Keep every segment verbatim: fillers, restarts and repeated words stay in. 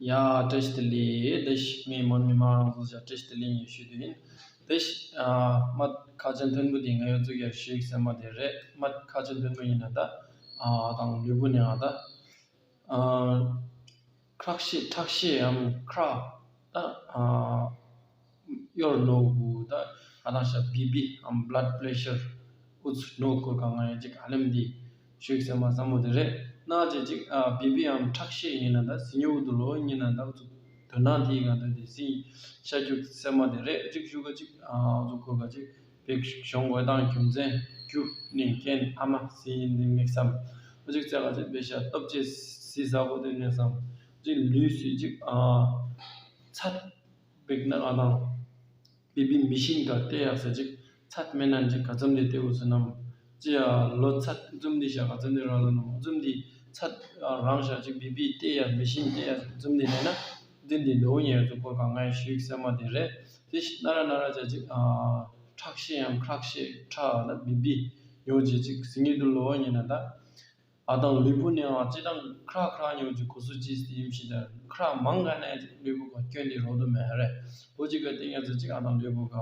ཡ། བཀྲ་ཤིས་བདེ་ལེགས། བཀྲ་ཤིས། ངས་མོན་མི་མང་རང་ཚོ་ལ་བཀྲ་ཤིས་བདེ་ལེགས་ངས་ཞུ་རྒྱུ་ཡིན། བཀྲ་ཤིས། ཨ། མ་ཁ་ཆེམས་མཐོན་པོ་དེ་ང་ཡོད་ཚོ་ཡར་ཞུས་ཟེར་མ་དེ་རེད། མ་ཁ་ཆེམས་མཐོན་པོ་ཡིན་ན་ད། ཨ། དང་ལུས་པོ་ནས་ང་ད། ཨ། ཁྲག་ཤེད་ཁྲག་ཤེད་ཡམ་ཁྲག་ད། ཨ། གཡོར་ནོ་གུ་ད། ཨ་ད་ཤ་བི་པི་ཨམ་blood pressure ཨུ་ཚུ་ནོ་གུ་ག་ང་ཡ་ཅིག་ཨ་ལེམ་དེ་ཞུས་ཟེར་མ་ཟ་མོ་དེ་རེད། ན་ཅེ་ཅིག་ཨ་བི་པི་ཨམ་ཁྲག་ཤེད་ཡིན་ན་ད་སི་ཉོ་དུ་ལོ་ཡིན་ན་ད་ཨུ་ཚུ་དོ་ན་དེ་ག་ད་དེ་སི་ཤ་རྒྱུག་ཟེར་མ་དེ་རེད། ཅིག་ཞུ་ག་ཅིག་ཨ་ཨུ་ཚུ་གུ་ག་ཅིག་བེག་གཞུང་དགོས་དང་རྒྱུ་མཚན་རྒྱུ་ནི་རྐྱེན་ཨ་མ་སི་ཡིན་ནི་མིག་བསམ། ཨུ་ཅིག་ཙེ་ག་ཅིག་བེ་ཤ་སྟོབས་ཆེ་སི་ཟ་གོ་དེ་ནས་བསམ། ཅིག་ལུས་སི་ཅིག་ཨ་ཚད་བེག་ན་ང་དང་བི་པི་མི་ཤིན་ག་བལྟས་ཡག་ཟེར་ཅིག་ཚད་མེད་ན་ཅིག་ག་ཙམ་དེ་བལྟས་འོ་ཟེར་ནམ། ཅི་ཡ་ལོ་ཚད་ཙུམ་དེ་ཤ་ག་ཙམ་དེ་ར་ལོ་ནམ་ཙུམ་དེ་ཚད་རང་ཤ་ཅིག་བི་པི་བལྟས་ཡག་མི་ཤིན་བལྟས་ཡག་ཙུམ་དེ་ནས་ན། འདི་འདི་ནོ་ཉེ་ཚོ་སྐོར་ག་ང་ཡི་ཞུས་ཟེར་མ་དེ་རེད། དེ་ཤི་ན་ར་ན་ར་ཅ་ཅིག་ཨ་ཁྲག་ཤེད་ཡང་ཁྲག་ཤེད་ཁྲག་ན་བི་པི་ཡོང་ཅེ་ཅིག་སི་ཉི་དུ་ལོ་ཉེ་ན་ད། ཨ་དང་ལུས་པོ་ནས་ཨ་ཅི་དང་ཁྲག་ཁྲག་ཉོ་ཅིག་གོ་སུ་ཅི་སི་ཡིམ་ཤི་ད་ཁྲག་མང་ག་ན་ཅིག་ལུས་པོ་ག་སྐྱོན་དེ་རོ་དུ་མེ་རེད། འོ་ཅིག་ག་ཏེ་ཉ་ཚོ་ཅིག་ཨ་དང་ལུས་པོ་ག་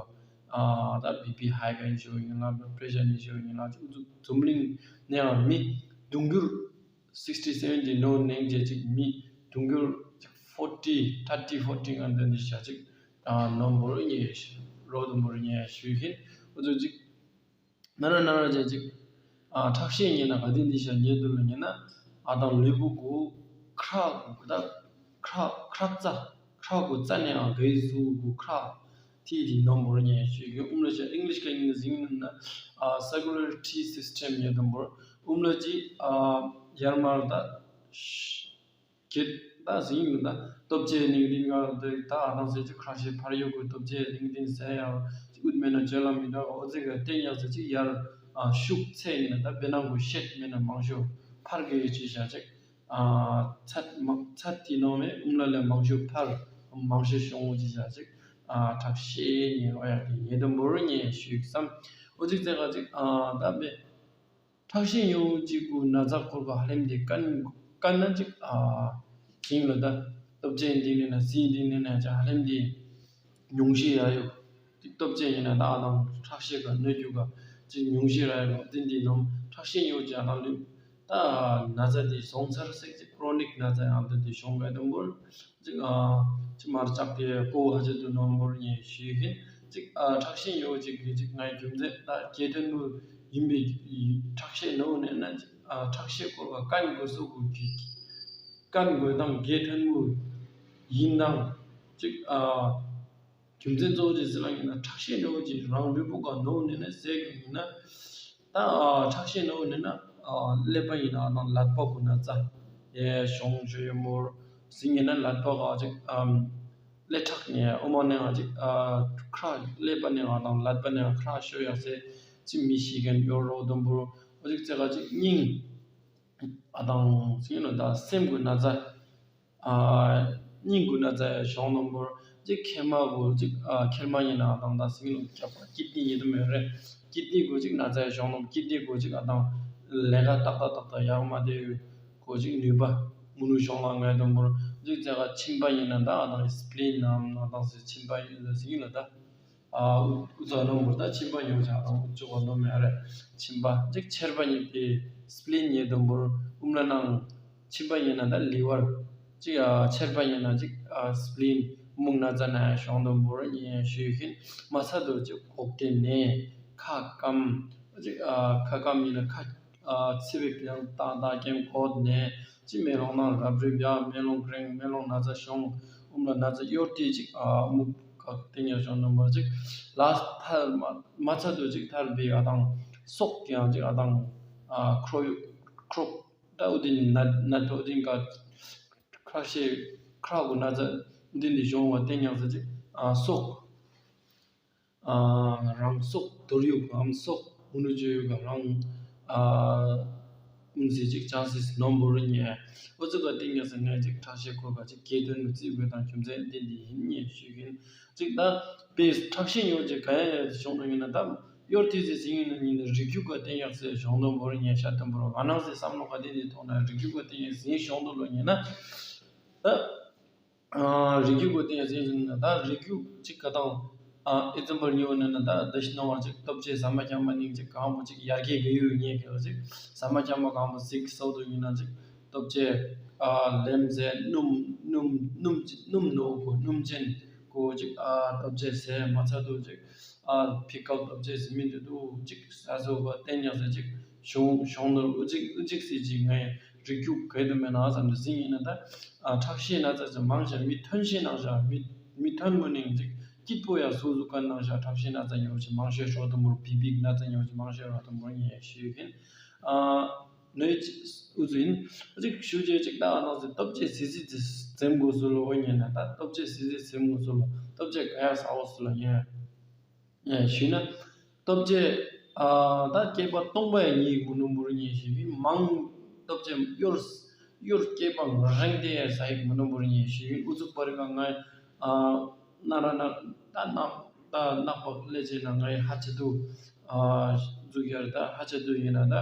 ཨ་ད་བི་པི་ཧའི་ག་ཡིན་ཤོ་ཡིན་ལ་པེ་རེ་ཤར་ཡིན་ཤོ་ཡིན་ལ་ཅིག་འཛུམ་གླིང་ནས་ཨ་མི་དུང་གུར་sixty seventy ནོ་ནེང་ཅེ་ཅིག་མི་དུང་གུར་ཅིག་forty thirty forty ང་འདི་འདི་ཤ་ཅིག་ཨ་ནོ་འབོར་ཉེ་རོ་དུ་འབོར་ཉེ་ཞུ་ཤིན། འོ་ཅིག་ཅིག་ན་ར་ན་ར་ཅེ་ཅིག་ཨ་ཁྲག་ཤེད་ཉེ་ན་ག་དེ་འདི་ཤ་ཉེ་དུ་ལ་ཉེ་ན་ཨ་དང་ལུས་པོ་གུ་ཁྲག་གུ་ད་ཁྲག་ཁྲག་རྩ་ཁྲག་གུ་རྩ་ནས་ཨ་གའི་གཟུགས་གུ་ཁྲག་ཐི་དི་ནོ་འབོར་ཉེ་ཞུ་ཤིན། ཨུམ་ལ་ཤ་ཨིང་ལིཤ་ག་ཡིན་ཟིང་ན་ཨ་circulatory system ཉེ་དུ་འབོར་ཨུམ་ལ་ཅི་ཨ་ཡར་མར་ད་ཤ་གེ་ད་ཟིང་ཡོད་ད་སྟོབས་ཆེ་ནིང་རིང་ག་དེ་ད་ཨ་དང་ཟེར་ཅིག་ཁ་ཤས་ཕར་ཡོད་གོ་སྟོབས་ཆེ་ནིང་རིང་ཟེར་ཡང་ཅིག་ཨུད་མེད་ན་བཅོལ་ལ་མི་འདྲ་འོ་ཟེར་ག་ཏེ་ཉག་ཟེར་ཅིག་ཡར་ཨ་ཤུགས་ཚད་ཡིན་ན་ད་བེ་ནང་གོ་ཤེད་མེད་ན་མང་ཤོས་ཕར་གི་ཡོད་ཅིག་བྱ་ཅིག་ཨ་ཚད་མ་ཚད་དེ་ནོ་མེད་ཨུམ་ལ་ལས་མང་ཤོས་ཕར་མང་ཤོས་བྱུང་འོ་ཅིག་བྱ་ཅིག་ཨ་ཁྲག་ཤེད་ཉེ་འོ་ཡག་གི་ཉེ་དུ་འབོར་ཉེ་ཞུས་བསམ། འོ་ཅིག་ཟེར་ག་ཅིག་ཨ་ད་བེ། ཁྲག་ཤེད་ཉུང་ཅིག་གུ་ན་ཚ་འཁོར་བ་ཧ་ལམ་དེ་ཀན་ཀན་ན་ཅིག་ཨ་ཁྱིང་ལ་ད་སྟོབས་ཆེན་འདི་ནས་ན་སི་འདི་ནས་ན་ཅ་ཧ་ལམ་དེ་ཉུང་ཤས་ཡ་ཡོད། ཅིག་སྟོབས་ཆེན་ཡིན་ན་ད་ཨ་དང་ཁྲག་ཤེད་ག་གནོད་རྒྱུ་ག་ཅིག་ཉུང་ཤས་ར་ཡོད་དེ་འདི་ནོ་ཁྲག་ཤེད་ཉུང་ཅ་ཨ་དང་ལུས་ད་ན་ཚ་དེ་སོང་ཚར་སེག་ཅིག་ཁྲོ་ནིག་ན་ཚ་ཡང་དེ་དེ་བྱུང་ག་དུ་འབོར། ཅིག་ཨ་ཅིག་མར་ལྕགས་ཏེ་ཀོ་ཧ་ཅི་དུ་ནོ་འབོར་ཉེ་ཞུས་ཤིན། ཅིག་ཨ་ཁྲག་ཤེད་ཉོ་ཅིག་གི་ཅིག་ངའི་རྒྱུ་མཚན་ད་གལ་ཐོན་མུ་ཡིན་པའི་ཁྲག་ཤེད་ནོ་ནས་ན་ཅིག་ཨ་ཁྲག་ཤེད་སྐོར་བ་ཀན་དགོས་སུ་གུ་གི་ཀན་དགོས་དང་གལ་ཐོན་མུ་ཡིན་དང་ཅིག་ཨ་རྒྱུ་མཚན་གཙོ་བོ་ཅིག་ཟེར་ལ་ཡིན་ན་ཁྲག་ཤེད་ནོ་ཅིག་རང་ལུས་པོ་ག་ནོ་ནས་ན་ཟས་གི་ཡིན་ན། ད་ཨ་ཁྲག་ཤེད་ནོ་ནི་ན་ཨ་ཀླད་པ་ཡིན་ན་ཨ་དང་ཀླད་པ་གུ་ན་ཚ་ཡེ་ཤོང་ཞུ་ཡོད་མོར་ཟིང་ཡིན་ན་ཀླད་པ་ག་ཅིག་ཨམ་ཀླད་ཁྲག་ནས་ཨོ་མ་ནས་ང་ཅིག་ཨ་ཁྲག་ཀླད་པ་ནས་ཨ་དང་ཀླད་པ་ནས་ཁྲག་ཤོ་ཡག་སེ་ཅི་མི་ཤི་གན་ཡོད་རོ་དུམ་བུར་ཨོ་ཅིག་ཙེ་ག་ཅིག་སྙིང་ཨ་དང་ཟིང་ཡིན་ན་ད་སེམས་གུ་ན་ཚ། ཨ་སྙིང་གུ་ན་ཚ་ཡ་གཞོང་ནམ་བོར་ཅིག་མཁལ་མ་གུ་ཅིག་ཨ་མཁལ་མ་ཡིན་ན་ཨ་དང་ད་སིང་ལུག་རྒྱབ་པ་ཀིད་ནི་ཡིན་དུ་མེད་རེད། ཀིད་ནི་གུ་ཅིག་ན་ཚ་ཡ་གཞོང་ནམ་ཀིད་ནི་གུ་ཅིག་ཨ་དང་ལས་ཀ་ཏག་ཏག་ཏག་ཏག་ཡག་མ་དེ་གུ་ཅིག་ནུས་པ་མུ་ནུ་གཞོང་ལ་ངའི་དུམ་བོར་ཅིག་ཚེ་ག་མཆིན་པ་ཡིན་ན་ད་ཨ་དང་སི་པི་ལིན་ནམ་ཨ་དང་སི་མཆིན་པ་ཡིན་ན་སིང་ལ་ད། ཨ་ཨུ་ཨུ་ཚོ་ནོར་བུར་ད་མཆིན་པ་ཉོ་ཆ་དང་ཨུ་ཚོ་ག་ནོར་མེད་རེད། མཆིན་པ་ཅིག་མཆེར་པ་ཉིད་དེ་སི་པི་ལིན་ཉེ་དུམ་བུར་ཨུམ་ལ་ནང་མཆིན་པ་ཉེ་ན་ད་ལི་ཝར་ཅིག་ཨ་མཆེར་པ་ཉེ་ན་ཅིག་ཨ་སི་པི་ལིན་མུག་ན་ཚ་ན་གཞོང་དུམ་བུར་ཉེ་ཞུས་ཤིན། མ་ཚ་དུ་ཅིག་གོག་ཏེ་ནས་ཁ་སྐམ་ཅིག་ཨ་ཁ་སྐམ་ཉེ་ན་ཁ་ཨ་ཚི་བིག་ཡང་ཏག་ཏག་ཀེམ་གོག་ནས། ཅི་མེ་ལོང་ནང་རབ་རིབ་ཡ་མེ་ལོང་ཀྲེང་མེ་ལོང་ན་ཚ་ཤོང་ཨུམ་ལ་ན་ཚ་གཡོར་ཏི་ཅིག་ཨ་མུ་ཁག་ཏི་ཉ་ཤོང་ནམ་བར་ཅིག་ལ་ཐར་མ་མ་ཚ་དུ་ཅིག་ཐར་བི་ཨ་དང་སོག་ཡང་ཅིག་ཨ་དང་ཨ་ཁྲོ་ཁྲོ་ད་ཨུ་དིན་ན་ན་ཐོ་དིན་ཀ་ཁ་ཤས་ཁྲ་གུ་ན་ཚ་ཨུ་དིན་དི་ཤོང་བ་ཏི་ཉ་ཚ་ཅིག་ཨ་སོག་ཨ་རང་སྲོག་དོར་ཡོད་གམ་སྲོག་མུ་ནུ་བཅོས་ཡོད་ག་རང་ཨ་ཀུན་སྲིད་ཅིག་ཆང་སྲིད་ནོམ་བོར་ཉེ། ཨོ་ཙི་ག་ཏིང་ངེ་སེ་ངས་ཅིག་ཁྲག་ཤེད་ཁོ་ག་ཅིག་གེ་དོན་མི་རྩིས་དགོས་དང་རྒྱུ་མཚན་འདི་འདི་ཡིན་ཉེ་ཞུས་ཡིན། ཅིག་ད་པེས་ཁྲག་ཤེད་ཡོད་ཅིག་ག་ཡ་ཡ་ཅིག་བྱུང་དུ་ཡིན་ན་ད་གཡོར་ཏི་ཟི་ཟིང་ཡིན་ན་ཉིན་ནི་རིགས་རྒྱུད་ག་ཏིང་ཡག་སེ་གཞོང་དོན་བོར་ཉེ་ཤ་དོན་བོར་ང་ནང་སེ་བསམ་བློ་ག་ཏིང་འདི་ཐོག་ན་རིགས་རྒྱུད་ག་ཏིང་ཡག་ཟིང་གཞོང་དོན་ལོ་ཉེ་ན་ད། ཨ་རིགས་རྒྱུད་ཀྱི་སྟེང་ཟེར་ན་ད་རིགས་རྒྱུད་ཅིག་ག་དང་། ཨ་ཨེག་ཛམ་པལ་ཉོ་ན་ན་ད་ད་ཤི་ནོ་བ་ཅིག་སྟོབས་ཆེ་ཟ་མ་ཁྱམ་པ་ནིང་ཅིག་གང་པོ་ཅིག་ཡར་རྒྱས་གི་ཡོད་ཉེ་གི་ཅིག་ཟ་མ་ཁྱམ་པ་གང་པོ་ཟིག་སོགས་དུ་ཡིན་ན་ཅིག་སྟོབས་ཆེ། ཨ་ལེམ་ཟེར་སྣུམ་སྣུམ་སྣུམ་ཅིག་སྣུམ་ནོ་གོ་སྣུམ་ཅན་གོ་ཅིག་ཨ་སྟོབས་ཆེ་ཟེར་མ་ཚད་དུ་ཅིག་ཨ་ཕི་ཀལ་སྟོབས་ཆེ་ཟེར་མི་འདི་དུ་ཅིག་ས་སོ་གོ་བསྟན་ཉག་ཟེར་ཅིག་གཞུང་གཞུང་ནོར་ཨུ་ཅིག་ཨུ་ཅིག་སི་ཅིག་ངའི་རིགས་རྒྱུད་གལ་དུ་མེད་ན་ཙམ་དུ་ཟིན་ཡིན་ན་ད། ཨ་ཁྲག་ཤེད་ན་ཚ་ཅིག་མང་ཤས་མི་ཐོན་ཤེད་ནང་བཞག་མི་མི་ཐོན་མོ་ནིང་ཅིག་སྐྱིད་པོ་ཡ་སུ་སུ་ཀ་ནང་བཞག་ཁྲག་ཤེད་ན་ཚ་ཉོ་ཅིག་མང་ཤས་རོ་དུ་མུར་བི་བིག་ན་ཚ་ཉོ་ཅིག་མང་ཤས་རོ་དུ་མུར་ཉེ་ཞུ་ཡིན། ཨ་ནོས་ཅིག་ཨུ་ཚུ་ཡིན། ཨུ་ཅིག་ཞུ་ཅེ་ཅིག་ད་ཨ་ནང་ཟི་སྟོབས་ཆེ་སི་སི་ཙི་འཛེམ་དགོས་སུ་ལོ་ཉེ་ན་ད་སྟོབས་ཆེ་སི་སི་འཛེམ་དགོས་སུ་ལོ་སྟོབས་ཆེ་ག་ཡ་ས་འོ་སུ་ལོ་ཉེ། ཞུས་ན། སྟོབས་ཆེ། ཨ་ད་སྐྱེས་པ་སྟོང་པ་ཡང་ཉིད་མུ་ནུ་མུར་ཉེ་ཞུས་ཡིན་མང་། སྟོབས་ཆེ་གཡོར། གཡོར་སྐྱེས་པ་རང་དེ་ཡང་ས་ཡིག་མུ་ནུ་མུར་ཉེ་ཞུས་ཡིན་ཨུ་ཚུགས་པར་ག་ང་། ཨ་ན་ར་ན་ད་ན་ད་ནག་པ་ལས་བྱས་ན་ང་ཡི་ཧ་ཆེ་དུ། ཨ་འཛུགས་ཡར་ད་ཧ་ཆེ་དུ་ཡིན་ན་ད།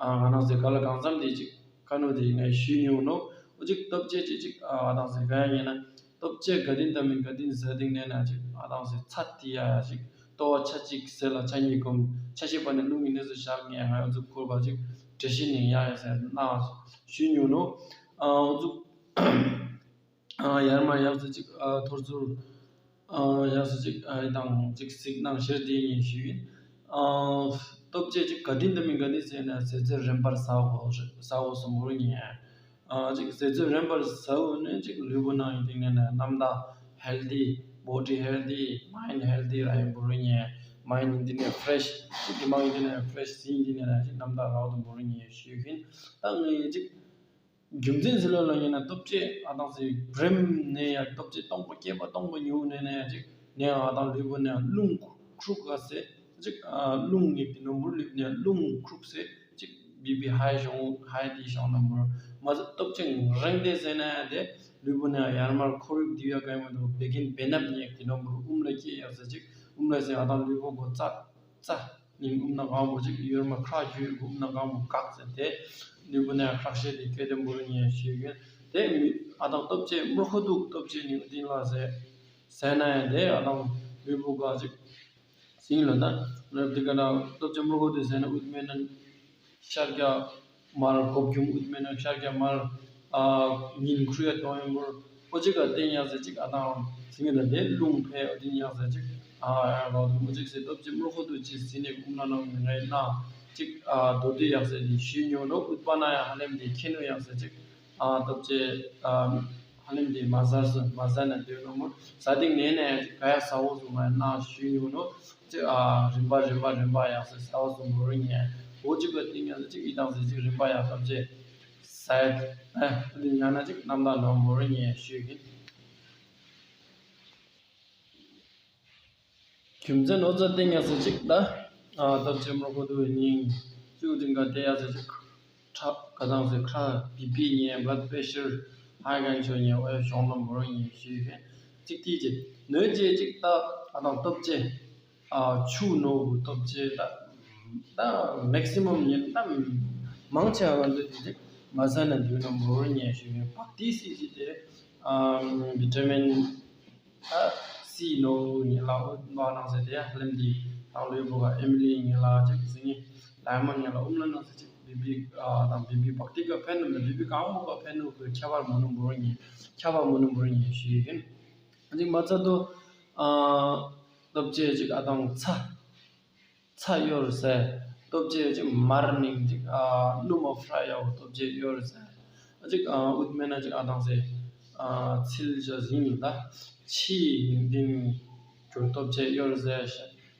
ཨ་ང་ནང་ཟེ་ག་ལ་གང་འཚམ་དེ་ཅིག་ཁ་ནོ་དེ་ངས་ཞུས་མྱོང་ནོ། ཨོ་ཅིག་སྟོབས་ཆེ་ཅིག་ཅིག་ཨ་དང་ཟེ་ག་ཡ་ཉེ་ན། སྟོབས་ཆེ་དགའ་ལྡན་དང་མི་དགའ་ལྡན་ཟ་སྟེང་ནས་ན་ཅིག་ཨ་དང་ཟེ་ཚ་ཏི་ཡ་ཡ་ཅིག་ལྟོ་བ་ཆ་གཅིག་ཟེར་ལ་ཆ་གཉིས་གོམ་ཆ་ཤེས་པ་ནས་རླུང་གི་གནས་སུ་བཞག་ངས་ང་ཡོད་ཚུགས་འཁོར་བ་ཅིག་འགྲེལ་བཤད་ནས་ཡ་ཡ་ཟེར་ན་ཞུས་མྱོང་ནོ། ཨ་ཨོ་ཚུགས་ཨ་ཡར་མར་ཡག་ཟེ་ཅིག་ཨ་ཐོར་ཚུར། ཨ་ཡག་ས་ཅིག་ཨ་དང་ཅིག་གཟིགས་གནང་ཞེས་དེ་ཡིན་ཞུས་ཡིན། ཨ་སྟོབས་ཆེ་ཅིག་དགའ་ལྡན་དང་མི་དགའ་ལྡན་ཟེར་ན་ཟེར་ཚེ་རིམ་པར་ཟ་འོ་ཟ་འོ་སོ་མོ་རུ་ཉེ། ཨ་ཅིག་ཟེར་ཚེ་རིམ་པར་ཟ་འོ་ནི་ཅིག་ལུས་པོ་ནང་ཡིན་དེ་ནས་ན་རྣམ་དག་ཧེལ་དི་བོ་ཌི་ཧེལ་དི་མའིན་ཧེལ་དི་ར་ཡིན་པོ་རུ་ཉེ། མའིན་ཡིན་དེ་ནས་ཕ་རེ་ཤི་ཅིག་གི་མང་ཡིན་དེ་ནས་ཕ་རེ་ཤི་ཟིན་ཡིན་དེ་ནས་ཅིག་རྣམ་དག་ར་འོ་དང་པོ་རུ་ཉེ་ཞུས་ཡིན། ད་ངས་ཅིག་རྒྱུ་མཚན་ཟེར་ལ་ལ་ཡིན་ན་སྟོབས་ཆེ་ཨ་དང་ཟེར་བྲེམ་ནས་ཡང་སྟོབས་ཆེ་སྟོང་པ་སྐྱེས་པ་སྟོང་པ་ཉུང་ནས་ནས་ཅིག་ནས་ཨ་དང་ལུས་པོ་ནས་རླུང་ཁྲུག་ག་ཟེར་ཅིག་ཨ་རླུང་ངེས་པའི་ནོར་བུ་ལུས་ནས་རླུང་ཁྲུག་ཟེར་ཅིག་བི་བི་ཧའི་བྱུང་ཧའི་དེ་བྱུང་ནོར་བུ་མ་ཟད་སྟོབས་ཆེ་རང་དེ་ཟེར་ན་ཡང་དེ་ལུས་པོ་ནས་ཡར་མར་ཁོར་ཡུག་དེ་ཡ་ག་ཡ་མ་དང་བེ་གིན་བེ་ནབ་ཉེས་ཀྱི་ནོར་བུ་ཨུམ་ལ་སྐྱེས་ཡག་ཟེར་ཅིག་ཨུམ་ལ་ཟེར་ཨ་དང་ལུས་པོ་གོ་ཙ་ཙ། ནིང་ཨུམ་ན་གང་བོ་ཅིག་ཡོར་མ་ཁྲག་རྒྱུ་ཨུམ་ན་གང་བོ་བཀག་ཟེར་ཏེ། ནུས་པོ་ནས་ཁྲག་ཤེད་དེ་སྐད་དེ་འབུར་ཉེ་ཞུས་ཡོད། དེ་མི་ཨ་དང་སྟོབས་ཆེ་མུར་ཁོ་འདུག་སྟོབས་ཆེ་ནིང་ཏིན་ལ་ཟེར། ཟེར་ན་ཡང་དེ་ཨ་དང་ལུས་པོ་ག་ཅིག་སིང་ལ་ན། ལབ་དེ་ག་ན་སྟོབས་ཆེ་མུར་ཁོ་འདུག་ཟེར་ན་ཨུད་མེ་ན། ཤར་རྒྱག་མར་གོ་རྒྱུ་ཨུད་མེ་ན་ཤར་རྒྱག་མར། ཨ་ཉིན་ཁུ་ཡ་གཏོང་ཡོང་བར། ཨོ་ཅིག་ག་བསྟན་ཡག་ཟེར་ཅིག་ཨ་དང་ཟིན་གི་ད་དེ་རླུང་འཕེལ་ཨོ་ཅིག་ཡག་ཟེར་ཅིག་ཨ་ཡ་རོ་དུ་ཨོ་ཅིག་ཟེར་སྟོབས་ཆེ་མུར་ཁོ་དུ་ཅི་ཟིན་ནས་ཀུམ་ན་ནོ་ངའི་ན་ཅིག་ཨ་དོ་དུ་ཡག་ཟེར་ནི་ཞུས་ཉོ་ནོ་ཨུད་པ་ན་ཡ་ཧ་ལེམ་དེ་ཁྱེད་ནོ་ཡག་ཟེར་ཅིག་ཨ་སྟོབས་ཆེ་ཨ་ཧ་ལེམ་དེ་མ་ཟ་སུ་མ་ཟ་ན་དེ་ནོ་མོ་ཟ་དེ་ནས་ནས་ཅིག་ག་ཡ་ས་འོ་སུ་ང་ན་ཞུས་ཉོ་ནོ་ཅིག་ཨ་རིམ་པ་རིམ་པ་རིམ་པ་ཡག་ཟེར་ས་འོ་སུ་མོ་རུ་ཉེ་འོ་ཅིག་ག་ཏིང་ཡག་ཟེར་ཅིག་ཨི་དང་ཟེར་ཅིག་རིམ་པ་ཡག་སྟོབས་ཆེ། ཟེར། ཨ་འདི་ཡང་ན་ཅིག་རྣམ་དག་ནོར་མོར་ཉེ་ཞུས་ཡིན། རྒྱུ་མཚན་ཨོ་ཙ་ཏེ་ཉག་ཟེར་ཅིག་ད། ཨ་སྟོབས་ཆེ་མོར་ཁོ་དུ་སྙིང་། ཅུ་ཏིང་ག་ཏེ་ཡག་ཟེར་ཅིག་ཁྲག་ག་དང་ཟེར་ཁྲག་བི་པི་ཉེ་བླད་པེ་ཤར་ཧའི་གན་ཆོ་ཉེ་ཨོ་ཡ་ཤོང་ནོར་མོར་ཉེ་ཞུས་ཡིན། ཅིག་ཏི་ཅིག་ནོས་ཅེ་ཅིག་ད་ཨ་དང་སྟོབས་ཆེ། ཨ་ཆུ་ནོར་བུ་སྟོབས་ཆེ་ད། ད་མེག་སི་མམ་ཡིན་ད། མང་ཆེ་བ་འདི་དེ་ཅིག་མ་ཟ་ན་འདུག་ན་མོར་ཉེ་ཞུ་ཡོད་པ་ཏི་སི་ཅི་དེ། ཨ་བི་ཊ་མིན་ད་སི་ནོར་བུ་ཉེ་ལ་འོ་མ་ནང་ཟེར་དེ་ཧ་ལམ་དེ་དང་ལོའི་བུ་ག་ཨེ་མི་ལི་ཉེ་ལ་ཅིག་ཟིན་ངེ་ལ་མ་ཉེ་ལ་ཨུམ་ལ་ནང་ཟེར་ཅིག་བི་བི་ཨ་དང་བི་བི་བག་ཏི་ག་ཕན་ནུ་མ་བི་བི་གང་བུ་ག་ཕན་ནུ་གི་ཁྱ་བར་མོ་ནུ་མོར་ཉེ་ཁྱ་བར་མོ་ནུ་མོར་ཉེ་ཞུ་ཡོད། ཅིག་མ་ཚད་དུ། ཨ་སྟོབས་ཆེ་ཅིག་ཨ་དང་ཚ། ཚ་གཡོར་ཟེར། སྟོབས་ཆེ་ཅིག་མར་ནིང་ཅིག་ཨ་ལུ་མ་ཧྥ་ར་ཡའོ་སྟོབས་ཆེ་གཡོར་ཟེར། ཅིག་ཨ་ཨུད་མེ་ན་ཅིག་ཨ་དང་ཟེར། ཨ་ཚིལ་ཇ་ཟིན་ལ་ཕྱི་ནིང་ཏིང་གྱུར་སྟོབས་ཆེ་གཡོར་ཟེར།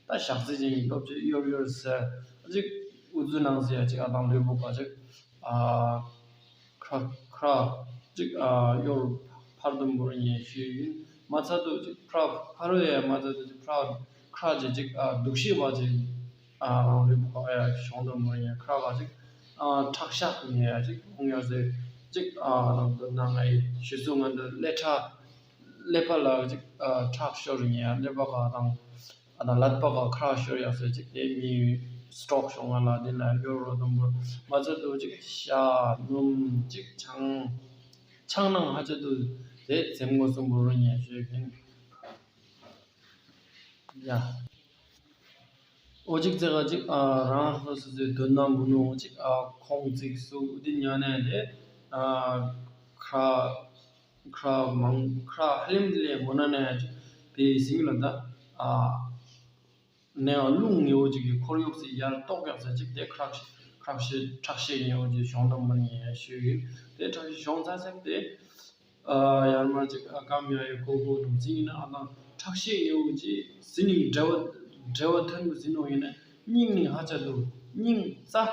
ད་ཞག་ཚི་ཅིག་སྟོབས་ཆེ་གཡོར་གཡོར་ཟེར། ཅིག་ཨུ་ཛུ་ནང་ཟེར་ཅིག་ཨ་དང་ལུས་པོ་ག་ཅིག་ཨ། ཁྲག་ཁྲག་ཅིག་ཨ་གཡོར་ཕར་དུ་འབུར་ཉེ་ཞུས་ཡིན། མ་ཚད་དུ་ཅིག་ཁྲག་ཕ་རོལ་ཡ་མ་ཚད་དུ་ཅིག་ཁྲག་ཁྲག་ཅིག་ཅིག་ཨ་སྡུག་ཤེས་པ་ཅིག་ཨ་རང་ལུས་པོ་ག་ཡ་ཤོང་དུ་འབུར་ཉེ་ཁྲག་ག་ཅིག་ཨ་ཁྲག་ཤག་ཉེ་ཡ་ཅིག་ཁོང་ཡ་ཟེར་ཅིག་ཨ་རང་དུ་ན་ང་ཡི་ཞུ་སུ་ང་འདི་ཀླད་ཁྲག་ཀླད་པ་ལ་ཅིག་ཨ་ཁྲག་ཤོར་ཉེ་ཡ་ཀླད་པ་ག་དང་། ཨ་ད་ལད་པ་ག་ཁྲག་ཤོར་ཡག་ཟེར་ཅིག་དེ་མི་སི་ཊོག་བྱུང་བ་ལ་དེ་ན་གཡོར་རོ་དུམ་བུར་མ་ཚད་དུ་ཅིག་ཤ་སྣུམ་ཅིག་ཆང་། ཆང་ནང་ཧ་ཅང་དུ་ དེ་འཛེམ་དགོས་སུ་འབོར་ཉེ་ཞུས་ཡིན། ཡ། ཨོ་གཅིག་ཙེ་ག་གཅིག་ཨ་རང་ཧོ་སུ་ཟེ་དོན་ན་མུ་ནུ་ཨོ་གཅིག་ཨ་ཁོང་ཚིག་སུ་འདི་ཉ་ནས་དེ་ཨ་ཁ་ཁ་མང་ཁ་ཧ་ལིམ་ལེ་མོ་ན་ནས་དེ་ཟིང་ལ་ད་ཨ། ནས་རླུང་ཉེ་བོ་ཅིག་གི་ཁོར་ཡུག་སི་ཡར་ཏོག་ཡག་ས་ཅིག་དེ་ཁྲག་ཤེད་ཁྲག་ཤེད་ཁྲག་ཤེད་ཉེ་བོ་ཅིག་གཞུང་དང་མ་ཉེ་ཞུས་ཡིན། དེ་ཁྲག་ཤེད་གཞུང་ཚ་ཚེག་དེ་ཨ་ཡར་མར་ཅིག་ཨ་སྐམ་ཡ་ཡི་ཀོ་ཀོ་དང་ཟིན་ཡིན་ན་ཨ་དང་ཁྲག་ཤེད་ཉེ་བོ་ཅིག་ཟིན་ཡིན་འབྲེལ་བ་འབྲེལ་བ་ཐོན་པོ་ཟིན་ནོ་ཡིན་ན་སྙིང་ནི་ཧ་ཅང་དུ་སྙིང་རྩ་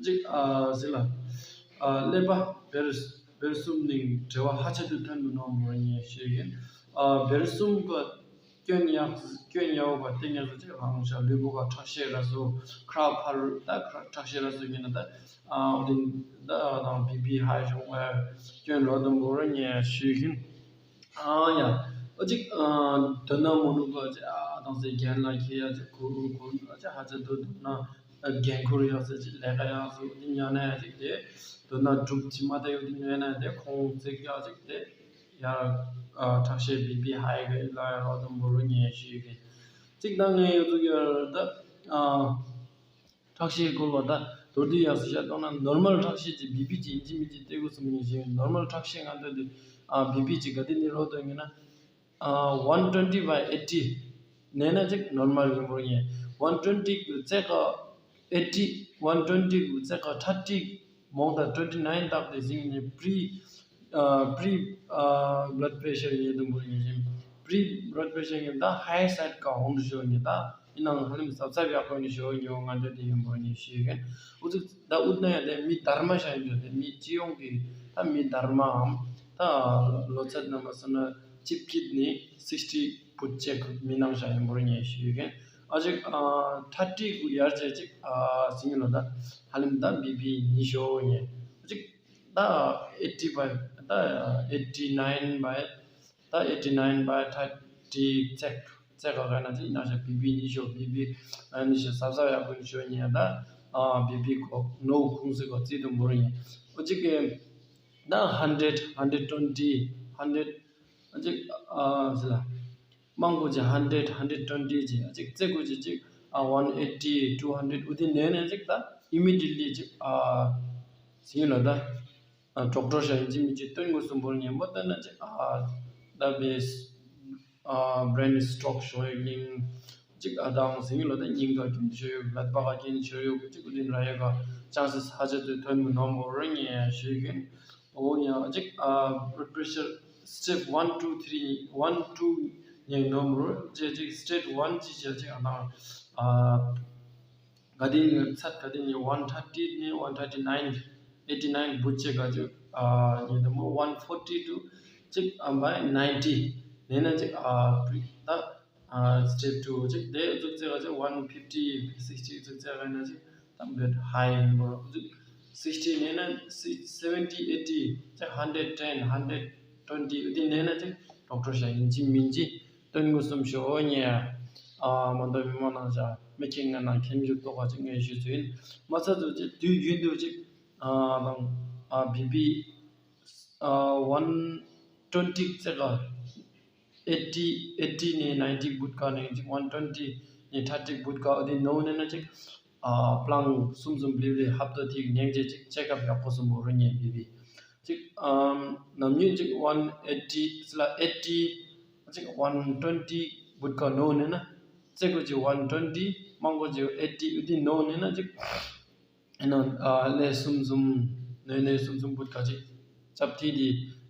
ཅིག་ཨ་ཟིན་ལ་ཨ་ཀླད་པ་བེར་བེར་གསུམ་ནི་འབྲེལ་བ་ཧ་ཅང་དུ་ཐོན་པོ་ནོ་མོ་ཉེ་ཞུས་ཡིན། ཨ་བེར་གསུམ་ག་སྐྱོན་ཡག་སྐྱོན་ཡག་པ་སྟེང་ཡག་ཅིག་ཧང་ཤ་ལུས་པོ་ག་ཁྲག་ཤེད་ར་སོ་ཁྲག་ཕར་ད་ཁྲག་ཁྲག་ཤེད་ར་སོ་ཡིན་ན་ད་ཨ་འོ་དེ་ད་དང་བི་པི་ཧའི་བྱུང་བའི་སྐྱོན་ལོ་དུམ་བུ་ར་ཉེ་ཞུས་ཡིན། ཨ་ཡ་ཨོ་ཅིག་ཨ་དོན་ན་མོ་ནུ་ག་ཅིག་ཨ་དང་སེ་རྒན་ལ་ཁེ་ཡ་ཅིག་གུ་རུ་གུ་རུ་ཅིག་ཧ་ཅང་དོ་དུ་ན་རྒན་ཁུར་ཡག་ས་ཅིག་ལས་ཀ་ཡག་སུ་དེ་ཉ་ན་ཡ་ཅིག་དེ་དོན་ན་གྲུབ་ཅི་མ་ད་ཡོད་དེ་ཉ་ན་ཡ་དེ་ཁོང་ཚིག་ཡག་ཅིག་དེ། ཡར་ཨ་ཁྲག་ཤེད་བི་པི་ཧའི་གི་ལ་ཡར་རོ་དུམ་བུ་རུ་ཉེ་ཞུས་གི། གཅིག་དང་ངའི་ཡོད་ཚུགས་ཡོད་ད་ཨ་ཁྲག་ཤེད་སྐོར་བ་ད་མདོར་བསྡུས་ཡག་སུ་བཤད་གཏོང་ན་ནོར་མལ་ཁྲག་ཤེད་ཀྱི་བི་པི་ཅི་ཡིན་གཅིག་མིན་གཅིག་སྟེར་དགོས་སུ་མི་ཉེ་ཞུས་ནོར་མལ་ཁྲག་ཤེད་ང་ཚོ་དེ་ཨ་བི་པི་ཅི་ག་དེ་ནི་རོ་དོན་ཡིན་ན། ཨ་one twenty by eighty ནས་ན་ཅིག་ནོར་མལ་ཡིན་པོ་ཡིན། One twenty གི་ཚད་ཀ་eighty one twenty གི་ཚད་ཀ་thirty མོང་ད་twenty nine དག་དེ་ཟིན་ནས་pre ཨ་pre ཨ་blood pressure ཡིན་དུ་འབོར་ཡིན་ཞིང་pre blood pressure ཡིན་ད་high side ཀ་ཧོམ་ཞོ་ཡིན་ད་ཡིན་ནང་ཧ་ལམ་ཟབ་ཟབ་ཡག་པོ་ཡིན་ཞོ་ཡིན་ཡོང་ང་འདོད་དེ་ཡིན་པོ་ཡིན་ཞུས་ཡིན། ཨུ་ཚུགས་ད་ཨུ་ན་ཡ་དེ་མི་དར་མ་ཤ་ཡིན་དུ་དེ་མི་སྤྱི་ཡོངས་ཀྱི་ད་མི་དར་མའམ་ད་ལོ་ཚད་རྣམ་པ་སོ་ན་chip kit ནི་sixty put check མི་ནང་བཞག་ཡིན་པོར་ངས་ཞུས་མཁན། ཨ་ཅིག་ཨ་thirty གུ་ཡར་བྱས་ཅིག་ཨ་ཟིན་ལོ་ད་ཧ་ལམ་ད་བི་པི་ཉི་ཤོ་ཡིན། ཨ་ཅིག་ད་eighty by ད་eighty nine by ད་eighty nine by thirty check ཚད་ག་ག་ན་ཅིག་ནང་བཞག་བི་པི་ཉི་ཤོ་བི་པི་ཉི་ཤོ་ཟབ་ཟབ་ཡག་པོ་ཉི་ཤོ་ཡིན་ད་ཨ་བི་པི་གོ་ནོ་ཁུང་སི་གོ་རྩིས་དུ་འབོར་ཡིན། ཨ་ཅིག་གི་ད་hundred hundred twenty hundred ཨ་ཅིག་ཨ་ཟི་ལ་མང་པོ་ཅིག་hundred hundred twenty ཅིག་ཨ་ཅིག་རྩེ་དགུ་ཅིག་ཅིག་ཨ་one eighty two hundred ཨུ་དེ་ནས་ནས་ཅིག་ད་immediately ཅིག་ཨ་ཟིན་ལ་ད་ཨ་ཌོག་ཊར་ཤ་ཡིན་ཅིག་མི་ཅིག་སྟོན་དགོས་སུ་འབོར་ཉན་པོ་སྟོན་ན་ཅིག་ཨ་ད་བེས་ཨ་brain stroke ཤོ་ཡིན། གཅིག་ཨ་དང་ཟིང་ལོ་ད་སྙིང་ག་གྱོན་ཆོས་ཡོད་ལད་པ་ག་གྱོན་ཆོས་ཡོད་གཅིག་ཨུ་དིན་ར་ཡ་ག་ཅང་སི་ས་ཆ་དུ་ཐོན་མི་ནོམ་བོ་ར་ཉེ་ཞུས་ཡིན། ཨོ་ཡ་གཅིག་ཨ་blood pressure step one two three one two ཉེ་ནོམ་རུ་ཅེ་གཅིག་stage one ཅི་ཅེ་གཅིག་ཨ་དང་ཨ་ག་དེ་ཉེ་ཚད་ག་དེ་ཉེ་one thirty ནས་one thirty nine eighty nine བུ་ཅེ་ག་ཅིག་ཨ་ཉེ་དམ་པོ་one forty to གཅིག་ཨ་by ninety ནས་ན་གཅིག་ཨ་ད། ཨ་step two ཅིག་དེ་ཟུག་ཚེ་ག་ཅིག་one fifty sixty ཟུག་ཚེ་ག་ན་ཅིག་དམ་པའི་high ཡིན་པོ་ཟུག sixty ནས་ན་sixty seventy eighty ཅིག hundred ten hundred twenty དེ་ནས་ན་ཅིག་ཌོག་ཊར་ཤ་ཡིན་གཅིག་མིན་གཅིག་སྟོན་དགོས་སུམ་ཞོ་ཉེ་ཨ་མ་འདོད་མི་མ་ནང་བཞག་མི་ཁྱེད་ང་ནང་ཁྱིམ་རྒྱུད་ལྟོགས་པ་ཅིག་ངས་ཞུས་ཚུལ་ཡིན་མ་ཚ་ཚུལ་ཅིག་དུས་རྒྱུན་དུ་ཅིག་ཨ་དང་ཨ་བི་པི་ཨ་one twenty ཙེ་ག eighty eighty ནས་ninety བུད་ཀ་ནས་ཅིག་one twenty ནས་thirty བུད་ཀ་འོ་དེ་ནོ་ནས་ན་ཅིག་ཨ་པླང་གསུམ་གསུམ་བླི་བླི་ཧབ་ཏོ་ཐིག་ཉེང་ཅེ་ཅིག་ཅེ་ཀབ་ཡག་པོ་གསུམ་པོ་རུ་ཉེ་བི་བི་ཅིག་ཨམ་ནམ་ཉུན་ཅིག་one eighty ཙི་ལ་eighty ཅིག་one twenty བུད་ཀ་ནོ་ནས་ན་ཙེ་གོ་ཅིག་one twenty མང་གོ་ཅིག་eighty འོ་དེ་ནོ་ནས་ན་ཅིག་ཨ་ནང་ཨ་ལས་གསུམ་གསུམ་ནས་ནས་གསུམ་གསུམ་བུད་ཀ་ཅིག་ཅབ་ཐི་དི་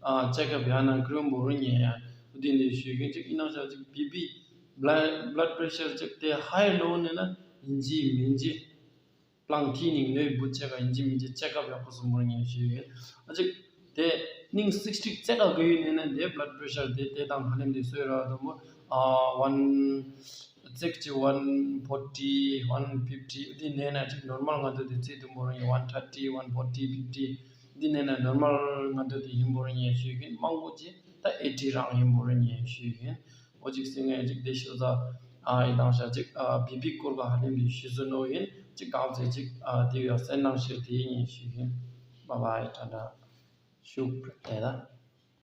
ཨ་ཅེ་ཀབ་ཡང་ན་གྲོན་པོ་རུ་ཉེ་ཡ་འོ་དེ་འདི་ཞུས་མཁན་ཅིག་ཨིན་ནང་ཤ་ཅིག་བི་པི་blood blood pressure ཅིག་དེ་high low ནས་ན་ཡིན་གཅིག་མིན་གཅིག་པླང་ཐི་ནིང་ནོས་བུད་ཅེ་ག་ཡིན་གཅིག་མིན་གཅིག་ཅེ་ཀབ་ཡག་པོ་གསུམ་པོ་རུ་ཉེ་ཞུས་ཡོད། ཨ་ཅིག་དེ་ནིང་sixty ཙེ་ག་ག་ཡོད་ནས་ན་དེ་blood pressure དེ་དེ་དང་ཧ་ལམ་དེ་སོས་ར་དུ་མོ་ཨ་one ཙིག་ཅིག་one forty one fifty འོ་དེ་ནས་ན་ཅིག་normal ང་ཚོ་དེ་ཚེ་དུ་མོ་རང་one thirty one forty fifty འདི་ནས་ན་normal ང་ཚོ་དེ་ཡིན་པོ་རང་ཡིན་ཞུས་ཡིན། མང་པོ་ཅིག་ད་eighty རང་ཡིན་པོ་རང་ཡིན་ཞུས་ཡིན། འོ་ཅིག་སེ་ངས་ཅིག་དེ་ཤོད་ས་ཨ་ཡི་དང་ཤ་ཅིག་ཨ་བི་བི་སྐོར་ག་ཧ་ལམ་དེ་ཞུས་སུ་ནོ་ཡིན། ཅིག་གང་ཚེ་ཅིག་ཨ་དེ་ཡོད་སེ་ནང་ཤེར་དེ་ཡིན་ཞུས་ཡིན། Bye bye ཊ་ཊ། ཤུགས་དེ་ད།